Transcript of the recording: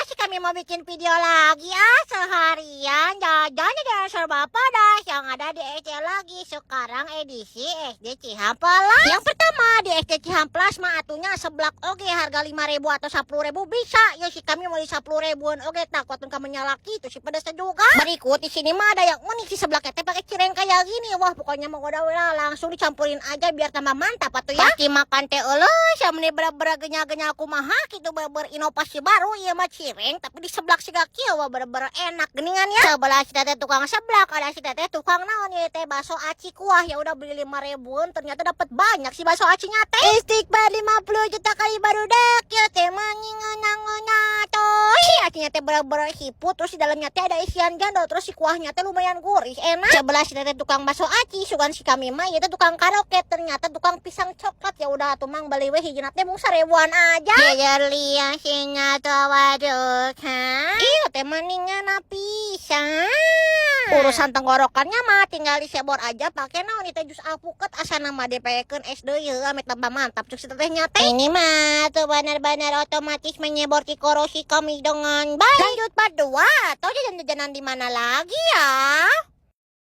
Si kami mau bikin video lagi ah, seharian jajan jajan serba pedas yang ada di SD lagi. Sekarang edisi SD Cihampelas. Yang pertama di SD Cihampelas mah atuh nya seblak oge harga 5.000 atau 10.000 bisa. Ya, si kami mau di 10 ribuan oge, takut kamu nyalaki itu si pedasnya juga. Berikut di sini mah ada yang unik, si seblaknya teh pakai cireng kayak gini. Wah, pokoknya mau udah langsung dicampurin aja biar tambah mantap atuh ya. Pasti makan teh eueuh, sama bener-bener genyal-genyal kumaha gitu, bener inovasi baru ieu mah, cireng tapi di seblak siga kieu. Wah, bener-bener enak geningan ya. Sebelah si teteh tukang seblak ada si teteh tukang naon ya teh, bakso aci kuah. Ya udah, beli 5 ribuan ternyata dapat banyak si bakso acinya teh. Istighfar 50 juta kali barudak ya teh, manyingeuna toy. Si acinya teh bener-bener siput, terus di dalamnya teh ada isian jandol, terus si kuahnya teh lumayan gurih, enak. Sebelah si teteh tukang bakso aci, sugan si kami mah ieu teh tukang karaoke, ternyata tukang pisang coklat. Ya udah atuh, mang, beli we hijina teh mung 1.000-an aja. Ya liang sinya tuh, waduh kan iya teh mendingan pisang. Urusan tenggorokannya mah tinggal disebor aja pakai naon itu, jus alpukat, asana mah dipakeun es deui ame tambah mantap cuk si tetehnya teh. Ini mah tuh benar-benar otomatis menyebor korosi kami dengan baik. Lanjut part 2 atau jajan-jajanan di mana lagi ya?